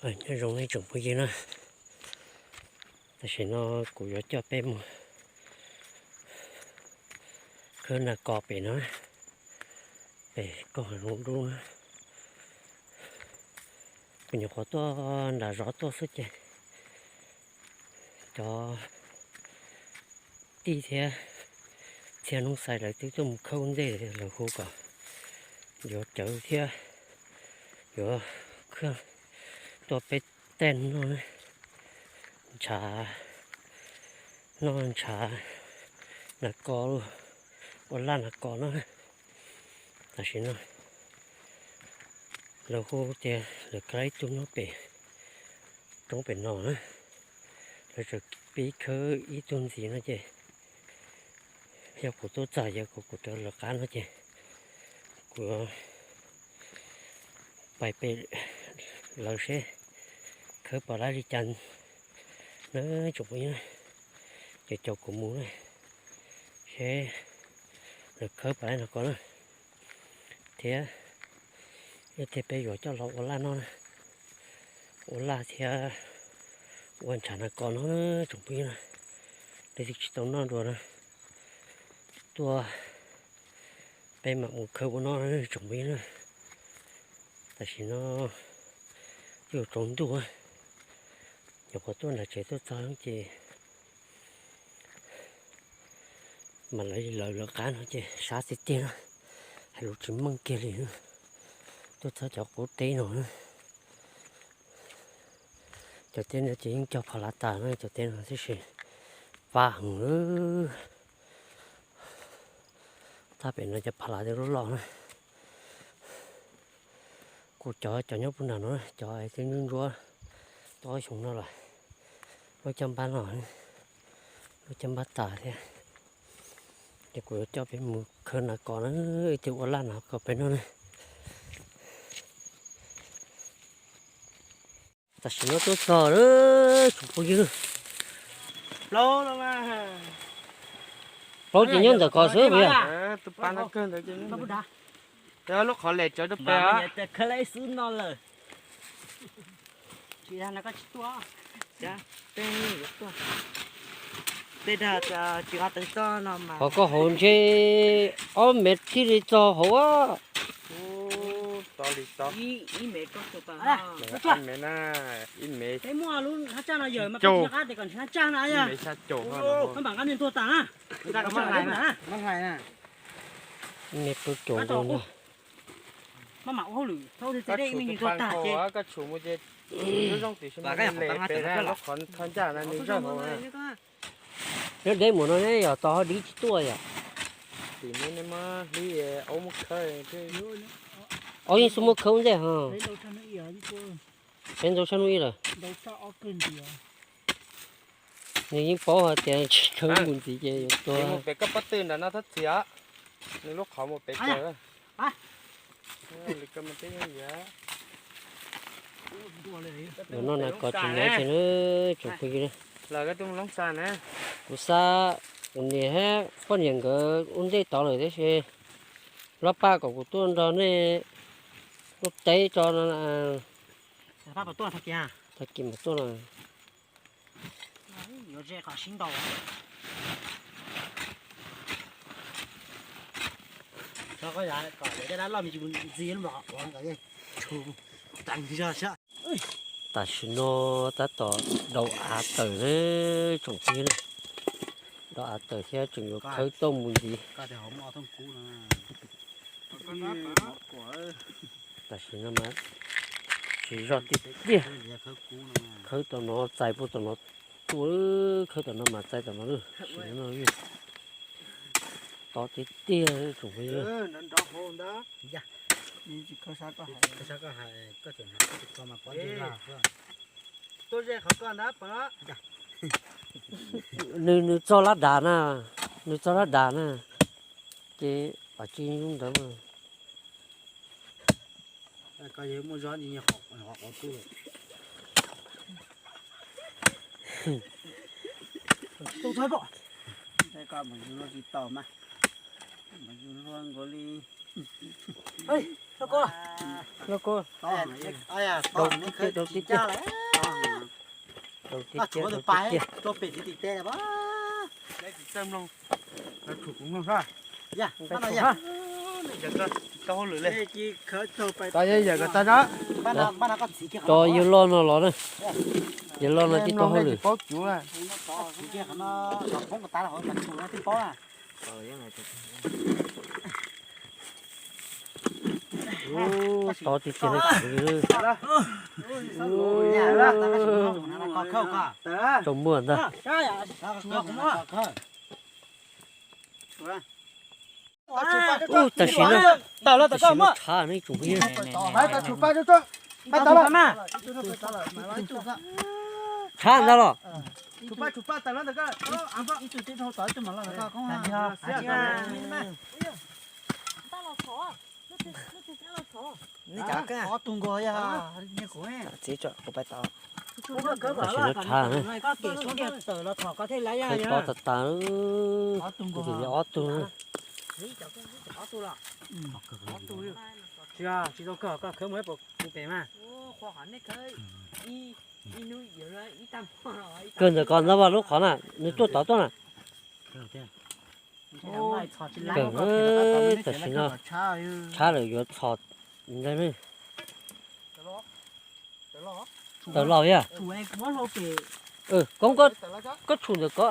Nyob zoo nej tsoom phooj ywg na, tam sim no kuv yuav coj peb mus khawb nas kos pem no, pem koog hav zoov dub na. Kuv nyuam qhuav tuaj nram zos tuaj xwb ces cov tij thiab txhia noob xais lawv twb tuaj mus khawb ntej lawv hu kom yuav cawv thiab yuav khawb tuaj peb tej noj, ntshav, noj ntshav nas kos, ua laj nas kos no. Tam sim no lawv hu tias lawv khawb ib tug nyob pem roob pem no na, lawv tseem pib khawb ib tug ntxiv no ces yog kuv tuaj txog yog kuv rov lawv qab no ces kuv pais pem lawv seb khawb pom dab li cas na tsoom phooj ywg, ces caum kuv mus na, seb lawv khawb pom dab nas kos na, thiab ib teg peb yuav coj los ua laj noj na, ua laj thiab ua ntshav nas kos no na tsoom phooj ywg na. Leej twg tsis tau noj dua na, tuaj peb mam mus khawb ua noj na tsoom phooj ywg na. Tam sim no yuav tsaus ntuj, nyuam qhuav tuaj nram tsev tuaj txog ces mam lawv lawv qab no ces sab tiag tiag na, hais lus tsis meej kiag li. Tuaj txog cov qub teb no, cov teb no ces yeej cog pha lav tas na, cov teb no tib si pab heev lawm. Thaj pem no cov pha lav twb loj loj na. Kuv cov cov nyob puag nram no, cov twb ntsuab ntsuab tau ob xyoos no lawm, lub caj npab no, lub caj npab tas thiab. Ces kuv yuav coj peb mus khawb nas kos na, ib tug ua laj nas kos peb noj na. Tam sim no tuaj txog lawm tsoom phooj ywg. Plaub ces nyob ntawm ko xwb puas yog? Lub qhov les tsawv rau peb. Qhov koj hauv ntshe ob mev thiaj li txog hauv a. Ib mev plaub caug dua na. Nyob deb mus no neb yog tau ho dib tsis tuaj yom. Ob yeej xub muab khawb ntej ho. Peb ntau sab hnub ib lawm. Nws yeej paub hais tias tsis khawb mus ntxiv ces yuav tuag. Yuav noj nas kos tsis nyob ces na tsoom phooj ywg. Kuv xa kuv niam thiab poj niam nkawd ua ntej tod lawm tab sis los pab kom kuv tuaj nrog nej ua teb tso no. Tag kis mas tuaj no. Tam sim no tab tom dau av tawm na tsoom phooj ywg, dau av tawm thiab tseem yuav khawb tuaj mus ntxiv. Tam sim no mas tsis zog tiag tiag. Khawb tom no txais puag tom no tuaj, khawb tom no mas txais tom no lawm. Sim no tod tiag tiag tsoom phooj ywg. Nws nws txog lab dav na, nws txog lab dav na, ces pam tsi zoo ntawd. Lub kub. Dau tib tiag, dau tib tiag. Dau tib tiag, dau tib tiag. Tso yawg loj no los na. Yawg loj no tsis tau hauj lwm. Ub, to tiag tiag li. Tsaus muag ntag. Ub, tam sim no, tam sim no tshav no ib tsoom phooj ywg. Tshav ntag los. Txiv tso, kuv pab tau. Tam sim no tshav na. Khawb tod tas tas. Tus li ob tug na. Kawg ntawm ko ntag, lub qhov na, nws tuaj tod tuaj na. Kawg, tam sim no tshab lawm yuav txhos ntag ne. Tawm los yog. Koob, koj tshum ntawm ko,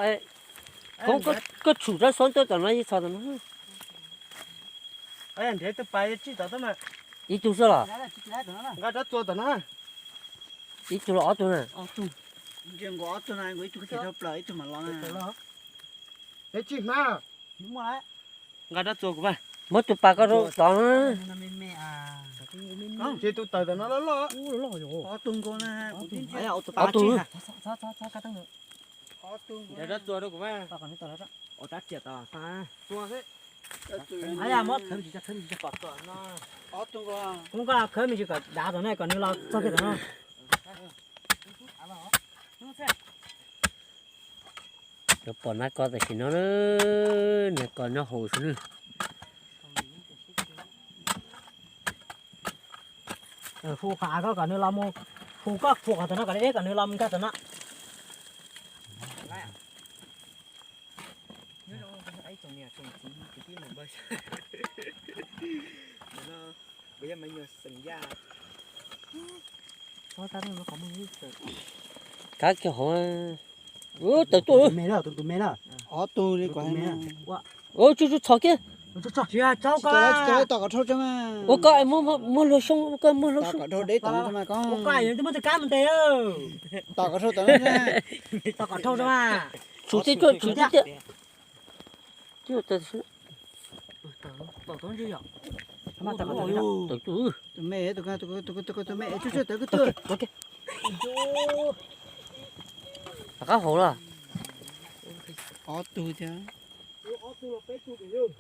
Koob, koj tshum rab xoob tuaj tom no yeej txhos tom no. Ib tug xwb los? Ib tug los ob tug na? Muab tus pas koj rau tod. Ob tug. Koob, koj khawb me ntsis kom dav tom no kom nws los txog kiag tom no. Yuav pom nab ko tam sim no, nab ko nyob hauv xwb na. Hu qhov av koj kom nws los mus, hu koj hu qhov tom no kom deb deb kom nws los mus nkag tom no. Kab kiag hauv. Ub, tawm tuaj. Tus me na, tus me na. Ob tug li kom me na. Ub, tsuj tsuj txhos kiag. Tom qhov dhau tseeb. Ua koj muab luag xyoob, ua koj muab luag xyoob. Tom qhov dhau deb tom no mas koj. Tom qhov dhau tom no. Tom qhov dhau tseeb. Tsuj tiag, tsuj tiag. Tawm tuaj. Tus me, tus me, tsuj tsuj tawm tuaj. Rov qab hauv los. Ob tug thiab. Ob tug xwb.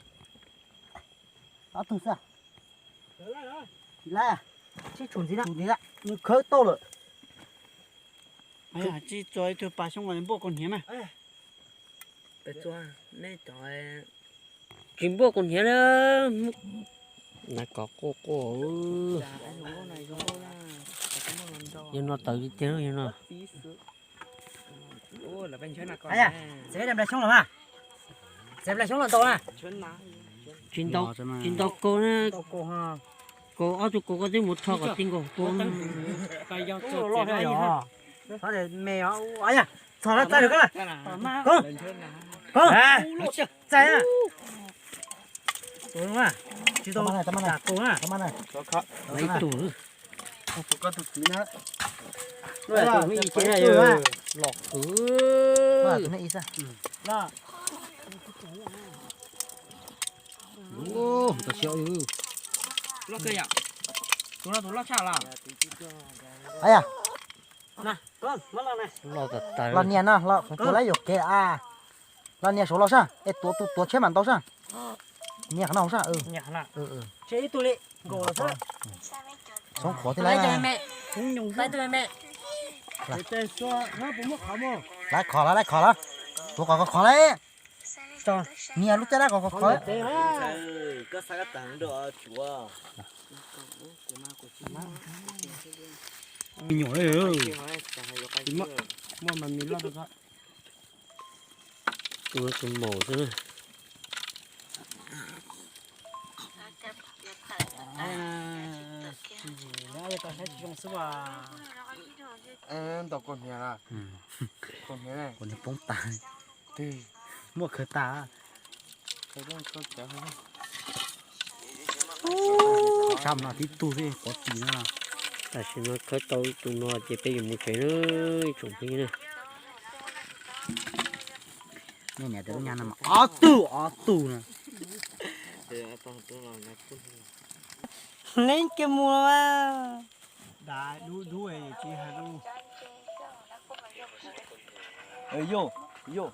Tsis laib, tsis tshum ntxiv na, nws khawb tau lawm. Tsis txua ib tug pas xyoob npuaj kaus hniav mas. Tsis npuaj kaus hniav na. Nab ko quaj quaj. Yog no tawv tiag tiag yog no. Txiav nplas xyoob los mas. Txiav nplas xyoob los ntau na. Tsis ntau, tsis ntau kaus na. Kaus ob tug kaus koj twb mus rho kom ti nkaus tua. Txhos no txaij lawm koj. Koj, koj, txaij na. Tsis tau, tsis tau kaus na. Ib tug. Los khwv. Tus no tus loj tshaj los? Los nias no, los kuv tus lab yuam kev a. Los nias saud los sab, es tuav tus tuav tsheb mam ntau sab. Nias qhov no sab. Tsheb ib tug li. Xoob qhuav thiab lawm. Laiv khov lawm, laiv khov lawm. Tuav kom khov khov lawm. Nias lub caj dab kom khov khov lawm. Koj xav koj tag nrho tsuav. Me nyuam, muaj mas me loj rau koj. Tus no tus maum xwb na. Tsis tau saib tsis zoo xwb as. Ntaus kaus hniav, kaus hniav poob tas. Muaj khawv tas. Tshaj no tib tug xwb pov tsis no. Tam sim no khawb tau tus no ces peb yuav mus tsev na, ib tsoom phooj ywg na. Nej niam tias lub nyab no mas ob tug, ob tug na. Neb kiag mus los mas. Dab dub dub tsis hais lus. Yog, yog.